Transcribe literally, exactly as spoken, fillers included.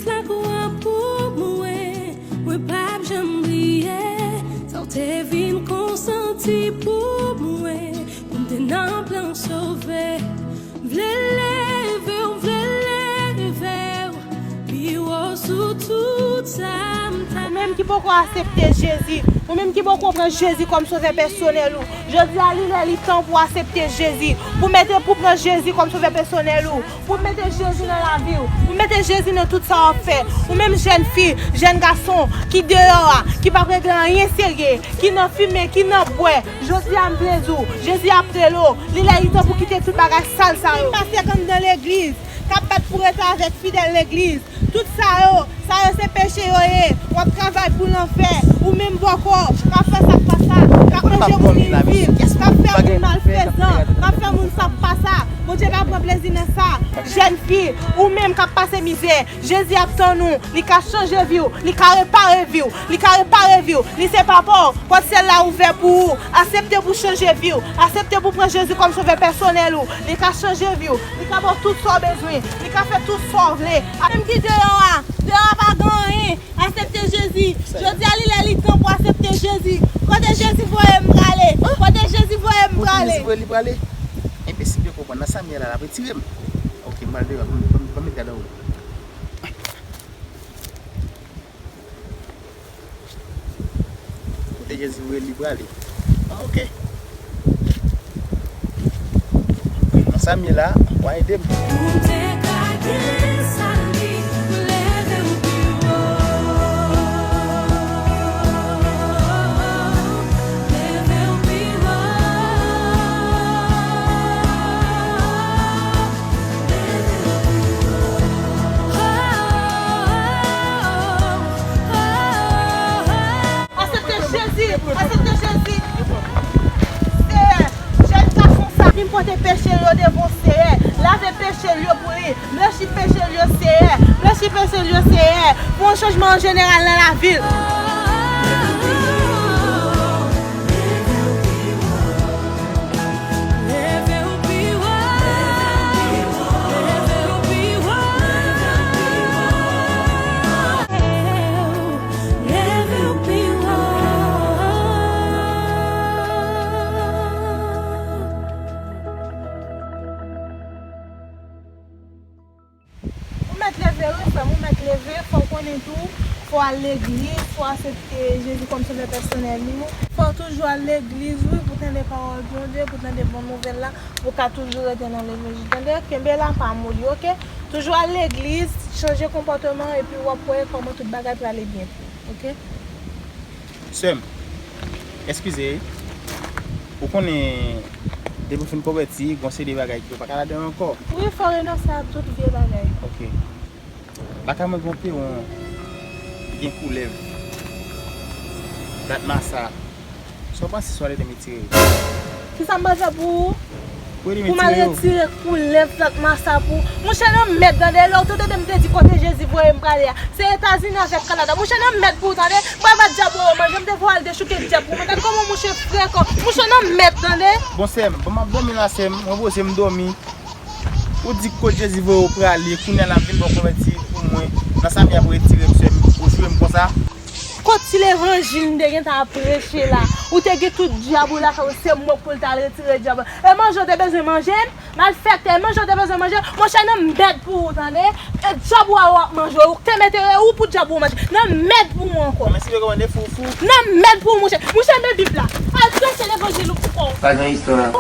Sa kou an pou mwen, mwen p ap janm bliye sa w te vin konsanti pou mwen, pou m te nan plan sove. M vle leve w, m vle leve w pi wo sou tout sa m ta. Ou menm ki poko aksepte Jezi, ou menm ki poko pran Jezi kòm sovè pèsonèl ou, jodi a li lè li tan pou aksepte Jezi, pou mete, pou pran Jezi kòm sovè pèsonèl ou. Pou mete Jezi nan lavi w, pou mete Jezi nan tout sa w ap fè. Ou menm jèn fi, jèn gason ki deyò a, ki p ap regle anyen serye, ki nan fimen, ki nan bwè, jodi a m vle di w, Jezi ap rele w. Li lè li tan pou kite tout bagay sal sa yo. Pastè k anndan legliz, k ap bat pou rete avèk fidèl legliz. Tout sa yo, sa yo se peche yo ye. W ap travay pou lanfè. Ou menm bòkò, k ap fè sa k pa sa, k ap manje moun ivi, k ap fè moun malfezan, k ap fè moun sa k pa sa. Bondye pa pran plezi nan sa. Jèn fi, ou menm k ap pase mizè, Jezi ap tann ou. Li ka chanje vi w, li ka repare vi w, li ka repare vi w. Li se papa w. Pòt syèl la ouvè pou ou. Aksepte pou chanje vi w. Aksepte pou pran Jezi kòm sovè pèsonèl ou. Li ka chanje vi w. Li ka ba w tout sa w bezwen. Li ka fè tout sa w vle. Menm ki deyò a, deyò a pa gen anyen. Aksepte Jezi. Jodi a, li lè li tan pou aksepte Jezi. Kote Jezi voye m prale? Kote Jezi voye m prale? Kote Jezi voye li prale? Enbesib yo konprann. Nan sa m ye la, l ap retire m. Ok, m pral deyò. Ban m, ban m, ban m met gad anwo. Kote Jezi voye l, li prale. Ah, ok. Nan sa m ye la, w a ede m. Pou m te ka gen sali, leve w pi wo. Leve w pi wo. Aksepte Jezi, aksepte Jezi. Seyè, jèn gason sa vin pote peche l yo devan w, Seyè. Lave peche l yo pou li. Blanchi peche l yo, Seyè. Blanchi peche l yo, Seyè. Pou yon chanjman an jeneral nan lavi l. Ou mèt leve wi frè m, ou mèt leve, fò w konnen tou, fò w al legliz, fò w aksepte Jezi kòm sovè pèsonèl ou. Fò w toujou al legliz wi, pou tande pawòl Bondye, pou tande bon nouvèl la, pou w ka toujou rete nan levanjil, tande? Kenbe la, pa moli, oke? Toujou al legliz, chanje konpòteman, epi w ap wè kòman tout bagay prale byen pou ou, oke? Sè m, eskize, ou konnen, depi w fin konvèti, gon seri de bagay ki ou pa ka ladan yo ankò. Wi, fò w renonse a tout vye bagay. Ok. Lakay mwen gon pewon ki gen koulèv, dat masa. Sa w panse si w al ede m retire yo? Kisa m pral fè pou ou? Pou m al retire koulèv, plat masa pou ou? Monchè, nan mèd, tande, lè w te tande m te di kote Jezi voye m prale a, se Etazini avèk Kanada. Monchè, nan mèd pou ou, tande. M pral bat djab ou yo manje, m te voye al dechouke djab pou mwen. Gad kòman monchè frekan. Monchè, nan mèd, tande. Bon, sè m, bon, m ap dòmi la, sè m, mwen poze m dòmi. Ou di kot Jezi voye w prale, kounye a l ap vin ba w konvèti pou mwen. Nan sa m ye ap retire m, sè m, ou joure m konsa. Kot ti levanjil m te gentan ap preche la? Ou te gen tout djab ou lakay ou, se mwen pou l t al retire djab. E manje w te bezwen manje m? Malfektè, manje w te bezwen manje? Monchè, nan mèd pou ou, tande? E djab ou a w ap manje, ou te mete ou pou djab ou manje. Nan mèd pou ou ankò. Mèsi, yo kòmande fou fou. Nan mèd pou ou, monchè. Monchè, men Bib la. Al preche levanjil ou pou kò w. Pa gen istwa.